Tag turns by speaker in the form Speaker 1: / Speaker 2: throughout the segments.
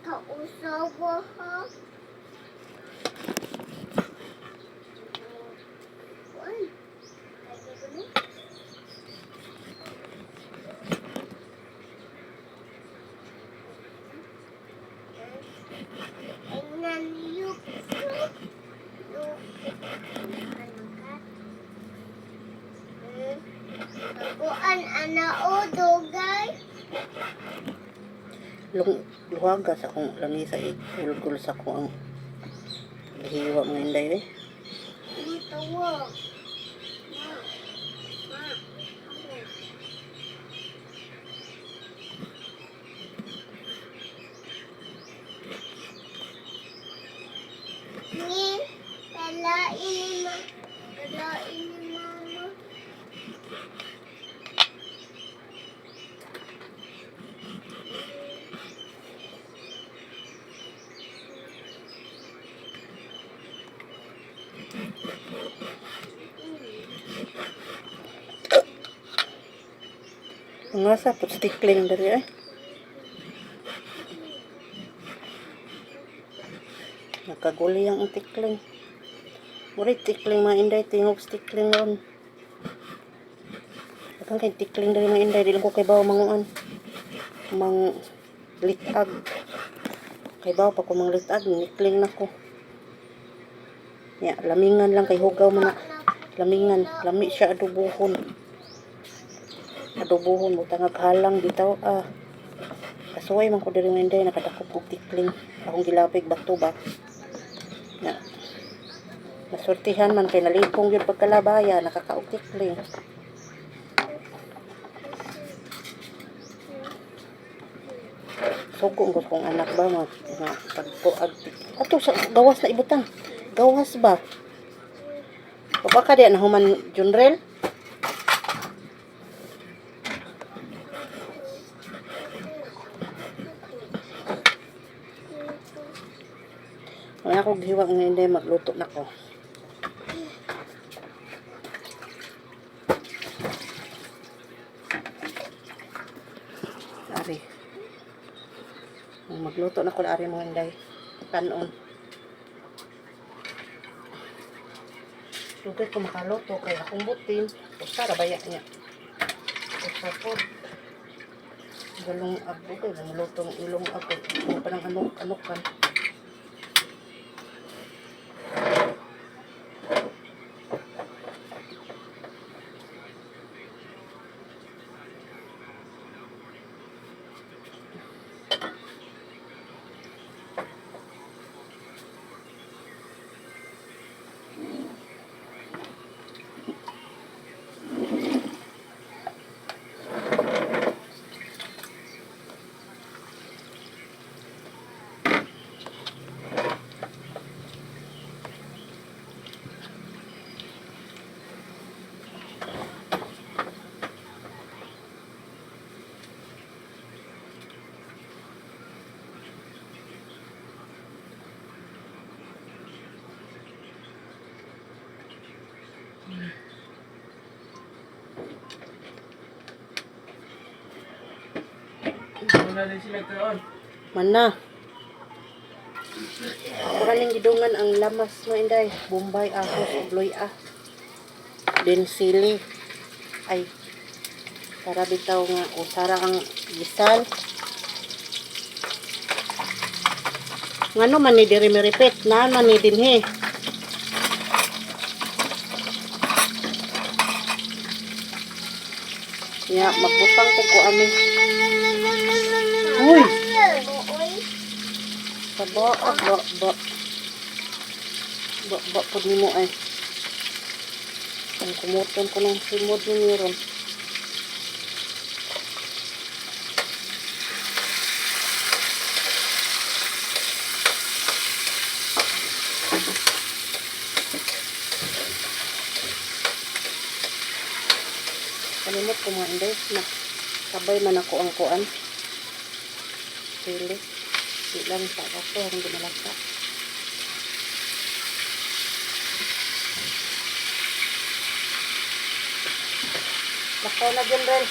Speaker 1: Kausawa ha. Kuan. Ay, ko ni. Ingnan yuk yuk yuk. Ano ka? Hmm? Kuan ana o dugay.
Speaker 2: Lung luhaga sa akong lamisa eh. Gulgul sa ko ang gihiwa mga inday eh.
Speaker 1: Matawa. Ma. Ma. Ako. Ni, kalain ni ma, kalain ni mama.
Speaker 2: Nga sa put tikling diri eh. Nakaguli ang tikling. Mura tikling mga inday, tingog sa tikling ron. Akang kay tikling diri mga inday, di lang ko kay bawo manguan. Mang litag. Kay bawo pa ko mang litag, nikling na ko. Ya, lamingan lang kay hugaw man na. Lamingan, lami siya adobohon. Adobohon mo tangag halang bitaw ah. Kasuway man ko diri mga inday, nakadakop og tikling. Akong gilapig bato ba. Na. Nasurtihan man kay nalipong yun pagkalabaya, nakakaog tikling. Suko ko kong anak ba nga, nga pagkuag. Ato sa gawas na ibutang. Gawas ba? Papa ka diya na human Junrel? Wala ko giwa nga hindi magluto na ko. Ari. Magluto na ko ari mga inday. Kanon. Dugay ko makaluto kay akong butin. Usa ra baya niya. Usa po. Galong abo kay mamluto ng ilong ako. Kung parang anok-anok kan.
Speaker 3: Wala din sila kaon.
Speaker 2: Mana. Ako ra ning gidungan ang lamas mo inday. Bombay ahos ug luya. Then sili. Ay. Para bitaw nga usara ang gisal. Ngano man ni diri miripit na man ni dinhi. Ya, magbutang ko ko ani. Uy!
Speaker 1: Buoy.
Speaker 2: Saba, ah, ba, ba. Ba, ba, po nimo ay. Ang kumuton ko ng simod ni meron. Kalimot ko mga inday. Na, sabay man ako ang kuan. Sili. Di lang sa kaso, hindi malasa. Lakaw na, General.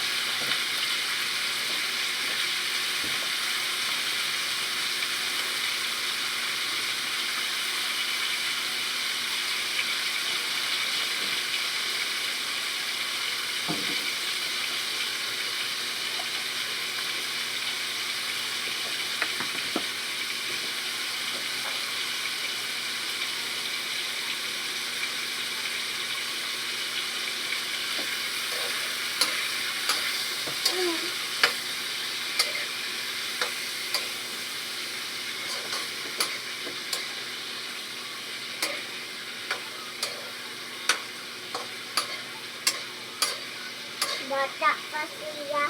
Speaker 1: Bata pa siya.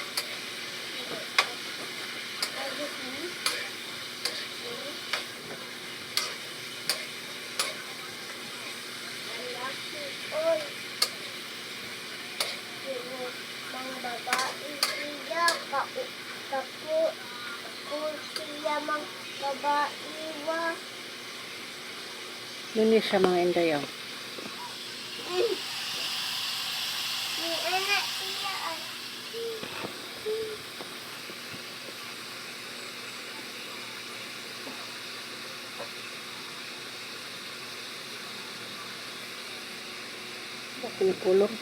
Speaker 1: Lalaki, oy. Pero mang babae siya, kapu, kapu siya mang babae wa.
Speaker 2: Nuni siya mga inday oh.
Speaker 1: Ni anak siya ay.
Speaker 2: Bakit ni kulong?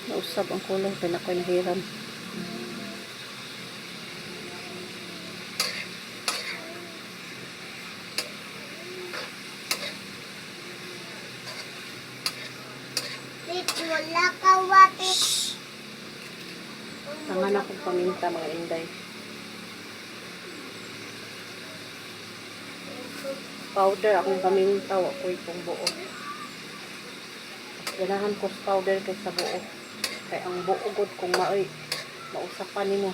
Speaker 2: Nausab ang kulong kay nakoy nahiram.
Speaker 1: Pit, wala ka wapit.
Speaker 2: Tangan akong paminta mga inday. Powder akong paminta wa ko'y pong buo. Ganahan ko sa powder kaysa buo. Kay ang buo gud kung maoy mausapan nimo.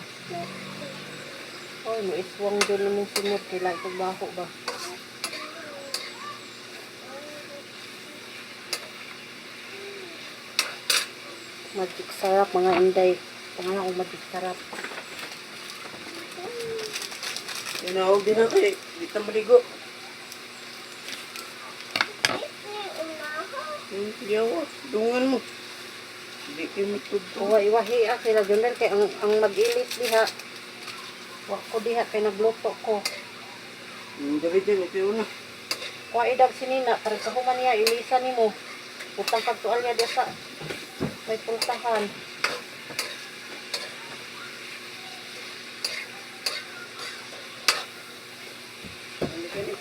Speaker 2: Oy, mo iswang jud nimong simot kay lahi kog baho ba. Magic sarap mga inday. Pangalan akong magic sarap.
Speaker 3: Tinawag din ako eh. Di ta maligo. Yawa. Dungan mo. Hindi kayo matudto.
Speaker 2: Uwa iwahi ah sila Junel kay ang mag-ilis diha. Wa ko diha kay nagluto ko.
Speaker 3: Dali dyan. Ito yung una.
Speaker 2: Kuha idag sinina para sa human niya ilisa nimo. Utang pagtual niya diha sa may pultahan.
Speaker 3: Ano ka ni?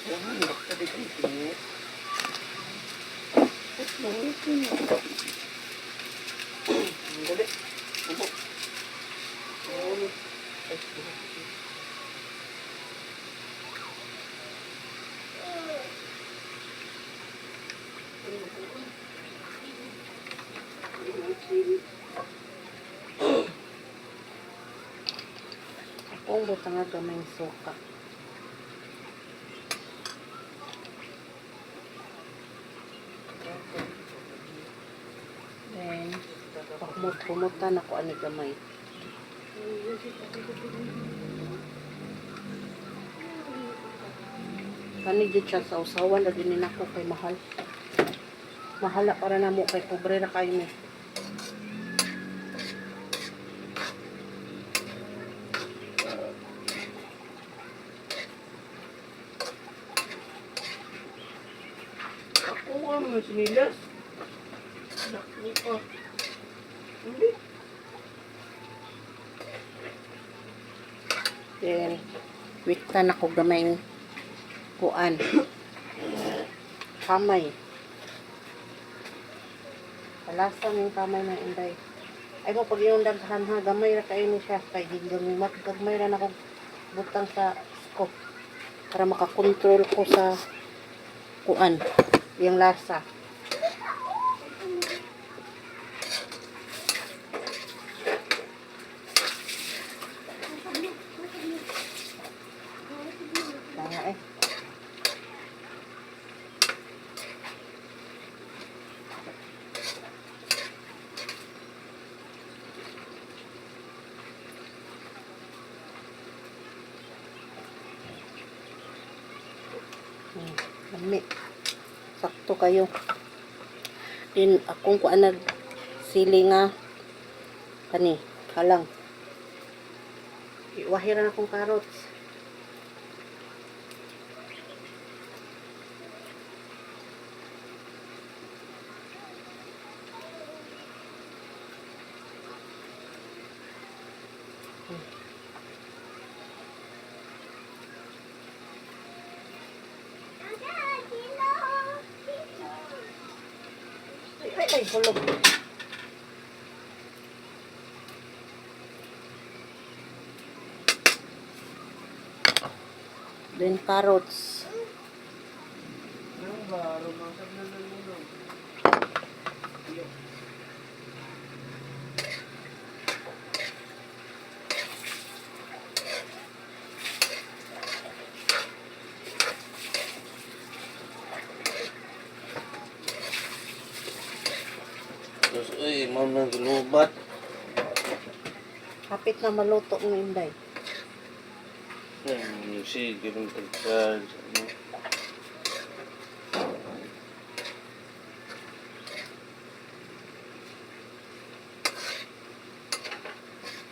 Speaker 3: Wala, nakatabi ka nito. Ang dali. Ubo. Oo. Ay,
Speaker 2: Akong butang nga gamay suka. Then, pakumot-kumutan ako ani gamay. Kani jud siya sa usawan lagi ni nako kay mahal. Mahala para namo kay pobre ra kayo ni.
Speaker 3: Ako ka naman sinilas. Naku ka. Hindi.
Speaker 2: Then, wiktan ako gamay kuan. Kamay. Palasa ng kamay na inday. Ay mo pag iyong daghan ha, gamay ra kayo ni siya kay gigamay gagmay ra na kog butang sa scoop para makakontrol ko sa kuan yung lasa. Tama eh. Lami. Sakto kayo. Din akong kuan nag sili nga kani halang. Iwahiran akong carrots. Ay, ay, ay, hulog. Then carrots.
Speaker 3: Ano ba? Rumasag na lang muna. Tapos, uy, ma'am nang gulubat.
Speaker 2: Hapit na maluto ng Inday.
Speaker 3: Ay, sige, ganun tag-charge. Ano?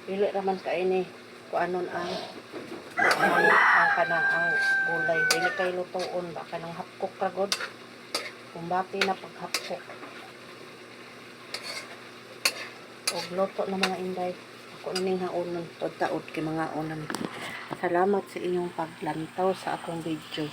Speaker 2: Dili raman kaini kuanon ang kana ang gulay. Dili kay lutoon ba kanang hapkok ra gud. Kumbati na paghapkok. Og luto na mga Inday. Ako na ning haonon taod kay mga unan. Salamat sa inyong paglantaw sa akong video.